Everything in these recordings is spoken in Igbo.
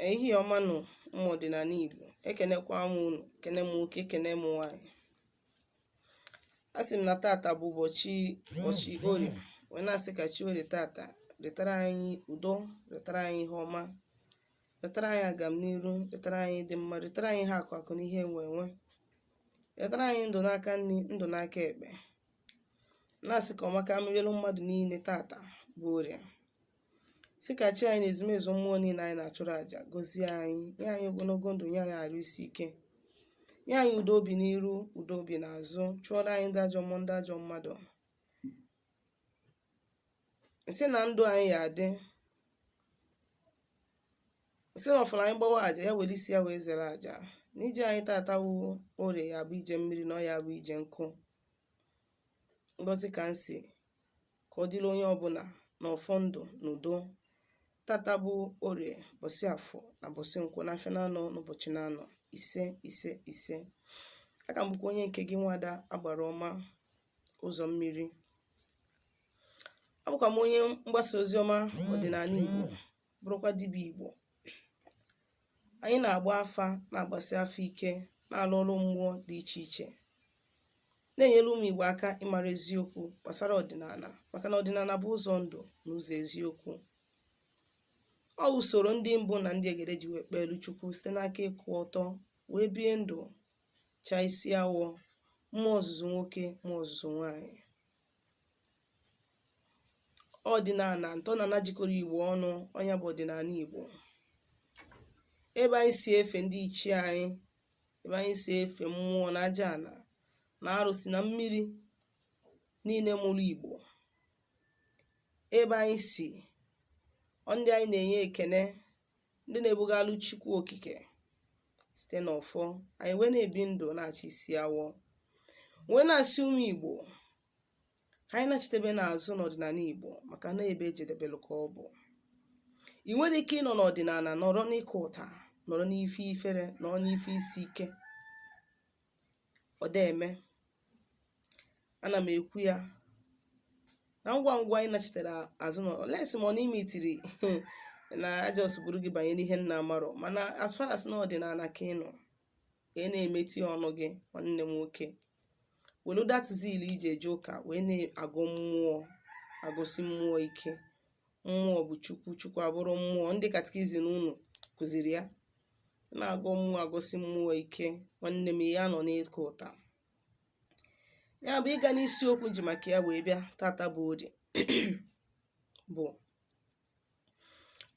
Ehihie ọma nụ, ụmụ ọdịnala Igbo. Ekenekwa m unu, ekene m nwoke, ekene m nwaanyị. A sị m na tata bụ ụbọchị Orie, wee na-asị ka chi Orie tata retara anyị udo, retara anyị ihe ọma, retara anyị agamniru, retara anyị ịdị mma, retara anyị ihe akụ akụ na ihe enwe enwe, retara anyị ndụ n'aka nri, ndụ n'aka ekpe. Na-asị ka ọmaka merielu mmadụ niile tata bụ Orie. Sị ka chi anyị na ezumezu mmụọ niile anyị na-achụrụ àjà gọzie anyị, nye anyị ogologo ndụ, nye anyị arụ isi ike, nye anyị udo obi n'iru, udo obi n'azụ, chụọrọ anyị ndị ajọ mmụọ, ndị ajọ mmadụ. Sị na ndụ anyị ya adị, sị na ọfụrụ anyị gbawa àjà ya were isi ya wee zere àjà, na ije anyị tata wụ Orie ya bụ ije mmiri, na ọ ya bụ ije nkụ. Ngọzi ka m si ka ọ dịrị onye ọbụla na ọfọ ndụ na udo. Tata bụ Orie, bọsị Afọ na bọsị Nkwọ, n'afịa na-anọ, n'ụbọchị na-anọ. Ise, ise, ise. Aka m bụkwa onye nke gị, nwada Agbara Ọma Ụzọ Mmiri. Abụkwa m onye mgbasa ozi ọma ọdịnala Igbo, bụrụkwa dibịa Igbo. Anyị na-agba afa, na-agbasi afa ike, na-alụ ọrụ mmụọ dị iche iche, na-enyere ụmụ Igbo aka ịmara eziokwu gbasara ọdịnala, maka na ọdịnala bụ ụzọ ndụ na ụzọ eziokwu. Ọ usoro ndị mbụ na ndị egede ji wee kpeelu Chukwu site n'aka ịkwụ ọtọ wee bie ndụ, chaa isi awọ, mmụọ ọzụzụ nwoke, mmụọ ọzụzụ nwaanyị. Ọdịnala ntọnala jikọrọ Igbo ọnụ, ọnya bụ ọdịnala Igbo, ebe anyị si efe ndị ichie anyị, ebe anyị si efe mmụọ na aja ana na arụsị na mmiri niile mụrụ Igbo, ebe anyị si ọ ndị anyị na-enye ekene, ndị na-ebugalụ Chukwu Okike site n'ọfọ anyị, wee na-ebi ndụ na-achị isi awọ, wee na-asị ụmụ Igbo ka anyị nachitebe n'azụ n'ọdịnala Igbo, maka na ebe ejedebelụ ka ọ bụ. Ị nwere ike ịnọ n'ọdịnala nọrọ n'ịkụ ụta, nọrọ n'ife ifere, nọrọ n'ife isi ike. Ọ da eme. Ana m ekwu ya na ngwa ngwa anyị nachitere azụ na olesi ma ọ n'ime itiri na ajọs buru gị banye n'ihe nna amarọ. Mana as far as na ọdịnala ka ị nọ, wee na-emeti ọnụ gị, nwanne m nwoke, welu that zeal iji eje ụka wee na-agụ mmụọ, agụsi mmụọ ike. Mmụọ bụ Chukwu, Chukwu abụrụ mmụọ. Ndị catechism unu kụziri ya. Na-agụ mmụọ, agụsi mmụọ ike, nwanne m, ya nọ n'ịkụ ụta. Ya bụ ịga n'isiokwu ji maka ya wee bịa tata bụ Orie. Bụ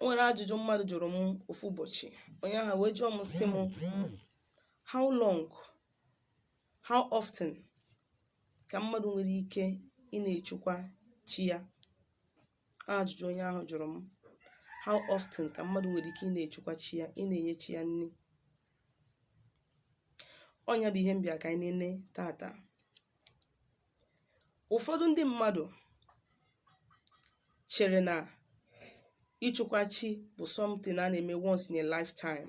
o nwere ajụjụ mmadụ jụrụ m ofu ụbọchị. Onye ahụ wee jụọ m, sị m, "How long, how often ka mmadụ nwere ike ị na-echukwa chi ya?" Ajụjụ onye ahụ jụrụ m: how often ka mmadụ nwere ike ị na-echukwa chi ya, ị na-enye chi ya nri? Ọnya bụ ihe m bịa ka anyị nene tata. Ụfọdụ ndị mmadụ chere na ịchụkwa chi bụ something a na-eme once in a lifetime.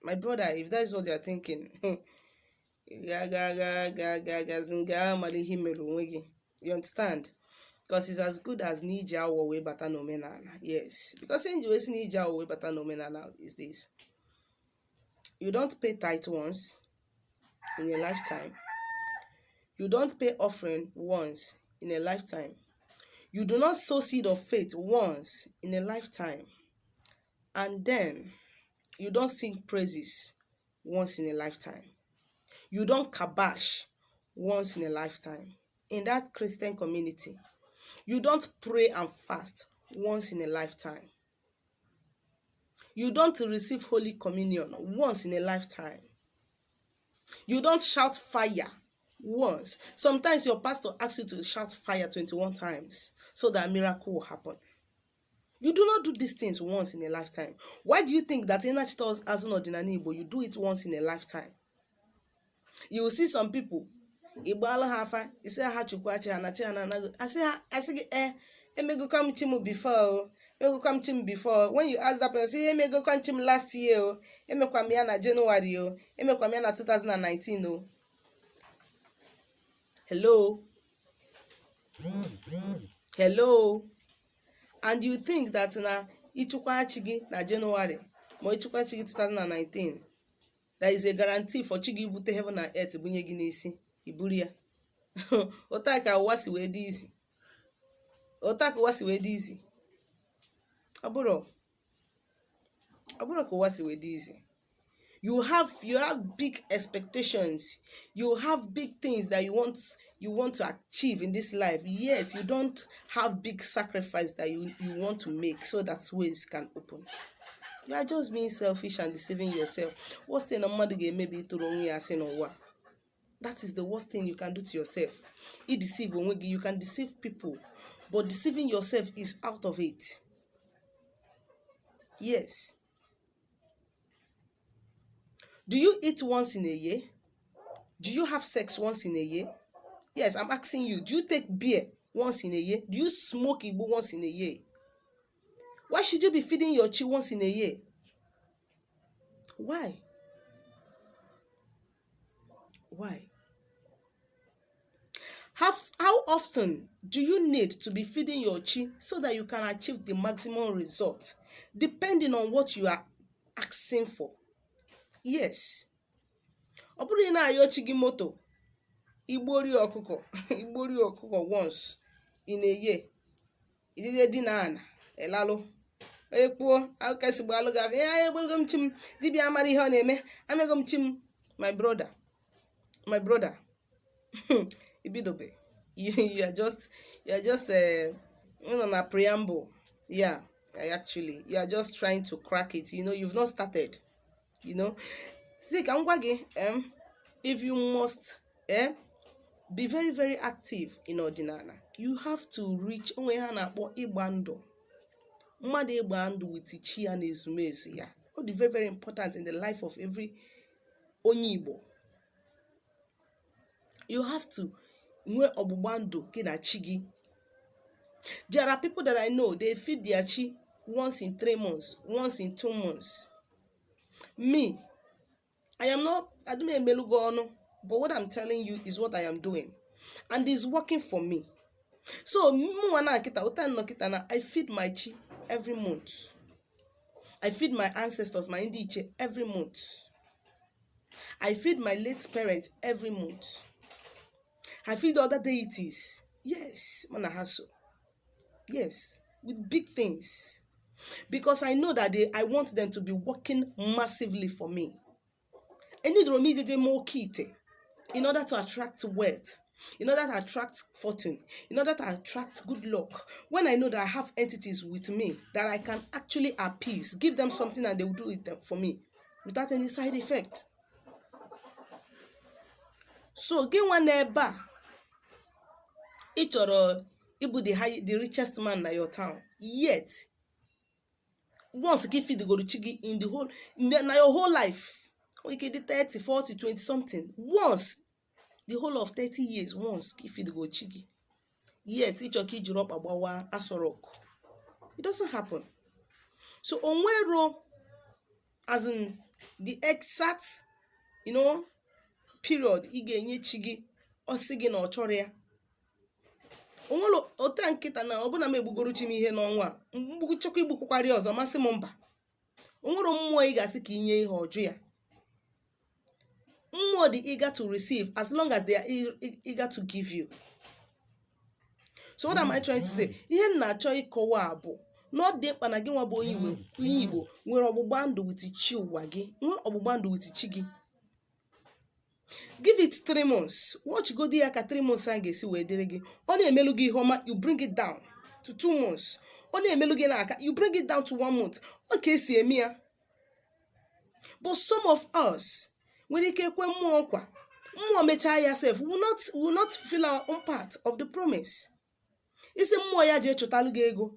My brother, if that is what you are thinking, ga ga ga ga ga gazi gaa mara ihe mere onwe gị. You understand? Because it's as good as na iji awọ wee bata n'omenala. Yes, because nji wee sị na iji awọ wee bata n'omenala is this: you don't pay tithe once in a lifetime, you don't pay offering once in a lifetime, you do not sow seed of faith once in a lifetime, and then you don't sing praises once in a lifetime, you don't kabash once in a lifetime in that Christian community, you don't pray and fast once in a lifetime, you don't receive Holy Communion once in a lifetime, you don't shout fire once. Sometimes your pastor asks you to shout fire 21 times so that miracle will happen. You do not do these things once in a lifetime. Why do you think that in azụ n'ọdịnala Igbo, you do it once in a lifetime? You will see some people, ịgbaala ha afa, isi ha chukwu chi ha na chi ha na-anaghị asị ha, asị gị, "E emegokwa m chi m before o, emegokwa m chi m before." When you ask that person, say, "Emegokwa m chi m last year o, emekwa m ya na January o, emekwa m ya na 2019 o." Hello, hello. And you think that na ịchụkwa chi gị na January, Ma ịchụkwa chi gị 2019, there is a guarantee for chi gị bute heaven and earth bunye gị n'isi, iburu ya. Otu a ka ụwa si wee dị easy. Otu a ka ụwa si wee dị easy. Ọ bụrụ ka ụwa si wee dị easy, you have big expectations, you have big things that you want to achieve in this life, yet you don't have big sacrifice that you want to make so that ways can open. You are just being selfish and deceiving yourself. Worst thing na mmadụ ga-emebi ịtụrụ onwe ya asị n'ụwa, that is the worst thing you can do to yourself. I deceive onwe gị. You can deceive people, but deceiving yourself is out of it. Yes. Do you eat once in a year? Do you have sex once in a year? Yes, I'm asking you. Do you take beer once in a year? Do you smoke igbo once in a year? Why should you be feeding your chi once in a year? Why? Why? How often do you need to be feeding your chi so that you can achieve the maximum result, depending on what you are asking for? Yes. Ọ bụrụ ị na-ayọ chi gị moto, igbori ọkụkọ, igbori ọkụkọ once in a year, ijije di na ana ịlalụ ekpuo akụkọ alụ gị afọ ya, egbego m chi m. Dibịa amara ihe ọ na-eme, amego m chi m. My brother, my brother, ibidobe. You are just na preamble. Yeah, actually, you are just trying to crack it. You've not started. See, ka m gwa gị, if you must be very, very active in ọdịnala, you have to reach onwe ha na-akpọ ịgba ndụ. Mmadụ ịgba ndụ with chi ya na ezumezu ya, ọ dị very, very important in the life of every onye Igbo. You have to nwee ọgbụgba ndụ gị na chi gị. There are people that I know, they feed their chi once in 3 months, once in 2 months. Me, I am not adị m emelu gị ọnụ, but what I'm telling you is what I am doing and it's working for me. So mụnwa na nkịta ụta nnọ kịta na I feed my chi every month. I feed my ancestors, my ndị ichie, every month. I feed my late parents every month. I feed other deities. Yes, mụ na ha so, yes, with big things, because I know that I want them to be working massively for me. Enidoro m ijeje mee oke ite in order to attract wealth, in order to attract fortune, in order to attract good luck, when I know that I have entities with me that I can actually appease, give them something and they will do it for me without any side effect. So gị nwa n'ebe a, ị chọrọ ịbụ the richest man na your town, yet once ka ifeedgoro chi gị in the whole na your whole life, nwere ike dị 30, 40, 20 something, once the whole of 30 years, once ka ifeedgoro chi gị, yet ịchọ ka ijiri ọkpa gbawa Aso Rock. It doesn't happen. So onwero as in the exact period ị ga-enye chi gị, ọ sị gị na ọ chọrọ ya. Onwere ota nkịta na ọbụna m egbugoro chi m ihe n'ọnwa a, mgbu chọkwa igbukwakwarị ọzọ, masị m mba. Onwere mmụọ ị ga-asị ka inye ihe ọjụ ya. Mmụọ dị eager to receive as long as they are eager to give you. So what am I trying to say? Ihe m na-achọ ịkọwa bụ na ọ dị mkpa na gị nwa bụ onye Igbo, onye Igbo nwere ọgbụgba ndụ with chi ụwa gị, nwee ọgbụgba ndụ with chi gị. Give it 3 months, watch godi ya ka 3 months a ga-esi wee dịrị gị. Ọ na-emelu gị ihe ọma, you bring it down to 2 months. Ọ na-emelu gị n'aka, you bring it down to one month. Ọ ka esi eme ya. But some of us nwere ike kwe mmụọ nkwa, mmụọ mechaa ya sef will not fill our own part of the promise. Isi mmụọ ya jee chụtalụ gị ego,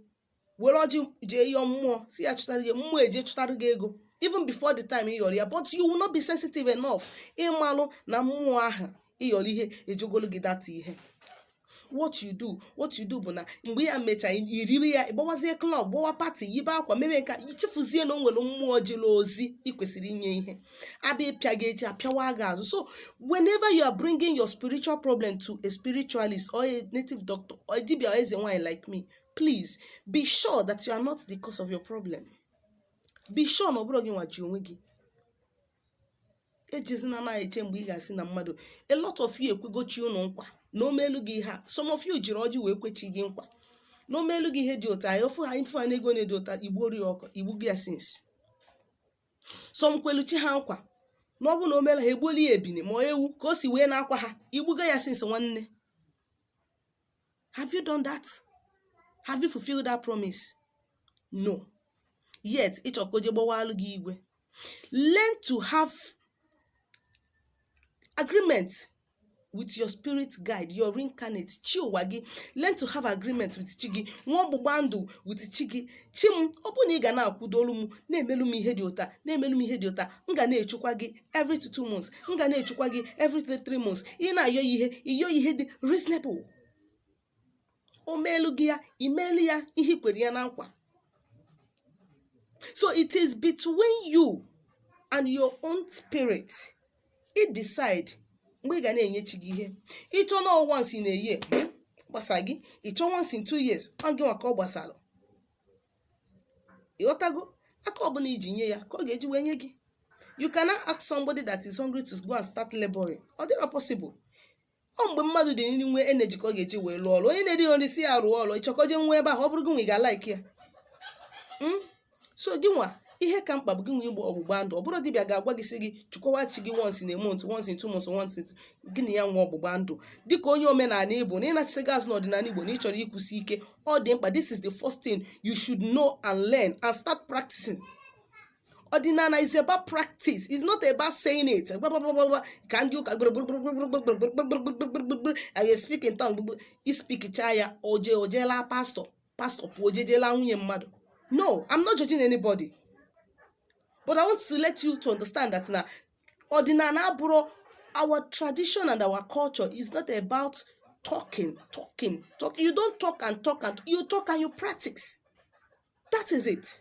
were ọjị jee yọọ mmụọ si ya chụtara gị, mmụọ eje chụtara gị ego even before the time ị yọrọ ya, but you will not be sensitive enough ịmalụ na mmụọ ahụ ịyọrọ ihe ejogolu gị data ihe. What you do bụ na mgbe ya mechaa, iribe ya, ịgbawazie club, gbawa party, yibe akwa, mebe nka, ichefuzie na o nwere mmụọ jere ozi ị kwesịrị inye ihe abịa ịpịa gị echi apịawa gị azụ. So whenever you are bringing your spiritual problem to a spiritualist or a native doctor or a dibia or eze nwanyị like me, please be sure that you are not the cause of your problem. Be sure na ọ bụrụ gị nwa ji onwe gị. Ejezina na eche mgbe ị ga-asị na mmadụ. A lot of you ekwegochi unu nkwa na o melu gị ihe a. Some of you jiri ọjị wee kwechi gị nkwa na o melu gị ihe dị ụta ya, ofu ha ifu ha n'ego na-edi ụta igbuori ya ọkụ igbu gị ya. Since some kweluchi ha nkwa na ọ bụ na o mela ha, egbuola ya ebini ma ewu ka o si wee na-akwa ha, igbugo ya since. Nwanne, have you done that? Have you fulfilled that promise? No. Yet ịchọ ka o je gbawalụ gị igwe. Learn to have agreement with your spirit guide, your reincarnate, chi ụwa gị. Learn to have agreement with chi gị. Nwa ọgbụgba ndụ with chi gị. Chi m, ọ bụ na ị ga na-akwụdolu m, na-emelu m ihe dị ụta, na-emelu m ihe dị ụta, m ga na-echukwa gị every 2 months, m ga na-echukwa gị every 3 months. Ị na-ayọ ya ihe, ịyọ ihe dị reasonable. O meelu gị ya, imeelu ya ihe i kwere ya na nkwa. So it is between you and your own spirit i decide mgbe ị ga na-enye chi gị ihe. Ịchọ na once in a year, gbasa gị. Ịchọ once in 2 years, ọ gị nwa ka ọ gbasara. Ịghọtago? Aka ọbụla iji nye ya ka ọ ga-eji wee nye gị. You cannot ask somebody that is hungry to go and start laboring. Ọ dịrọ possible. Ọ mgbe mmadụ dị nri, nwee energy, ka ọ ga-eji wee lụọ ọrụ. Onye na-eri nri si ya rụọ ọrụ, ịchọkọ je nwee ebe ahụ, ọ bụrụ gị nwa, ị ga-alike ya. So gị nwa, ihe ka mkpa bụ gị nwa igbo ọgbụgba ndụ. Ọ bụrụ dibịa ga-agwa gị sị gị chụkọwa chi gị once in a month, once in 2 months, once in gị na ya nwa ọgbụgba ndụ dịka onye omenala Igbo na ịnachite gị azụ n'ọdịnala Igbo na ị chọrọ ịkwụsị ike. Ọ dị mkpa. This is the first thing you should know and learn and start practicing. Ọdịnala is about practice. It's not about saying it ka ndị ụka I speak in tongue. Ispikicha ya, oje ojela pastọ, pastọ pụọ, ojejela nwunye mmadụ. No, I'm not judging anybody, but I want to let you to understand that na ọdịnala abụrụ our tradition and our culture is not about talking, talking, talk. You don't talk and talk and you talk and you practice. That is it.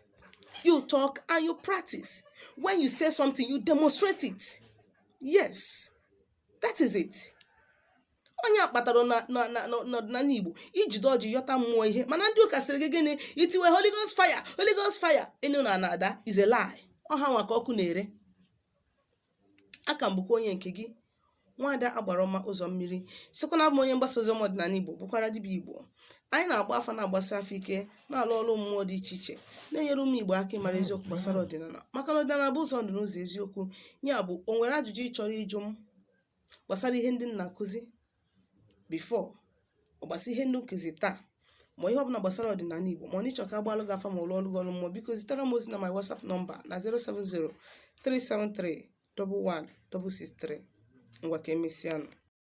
You talk and you practice. When you say something, you demonstrate it. Yes, that is it. Onye a kpatara na n'ọdịnala Igbo, ijide ọjị yọta mmụọ ihe, mana ndị ụka sịrị gị gịnị? Itiwe "Holy Ghost fire, Holy Ghost fire" enu na ana-ada is a lie. Ọha nwa ka ọkụ na-ere. Aka m bụkwa onye nke gị, Nwaada Agbara Ọma Ụzọ Mmiri, sịkwa na abụ m onye mgbasa oziọma ọdịnala Igbo, bụkwara dibịa Igbo. Anyị na-agba afa, na-agbasi afọ ike, na-alụ ọrụ mmụọ dị iche iche, na-enyere ụmụ Igbo aka ịmara eziokwu gbasara ọdịnala, maka na ọdịnala bụ ụzọ ndụ na ụzọ eziokwu. Ya bụ, o nwere ajụjụ ị chọrọ ịjụ m gbasara ihe ndị m na-akụzi before, ọ gbasa ihe ndị nkụzi taa, ma ihe ọbụla gbasara ọdịnala Igbo, ma ọ na ịchọ ka agbalụ gị afa ma ụlọ ọrụ gị ọrụ mmụọ, biko zitere m ozi na my WhatsApp number na 070 373 11663. Ngwa, ka emesịanụ.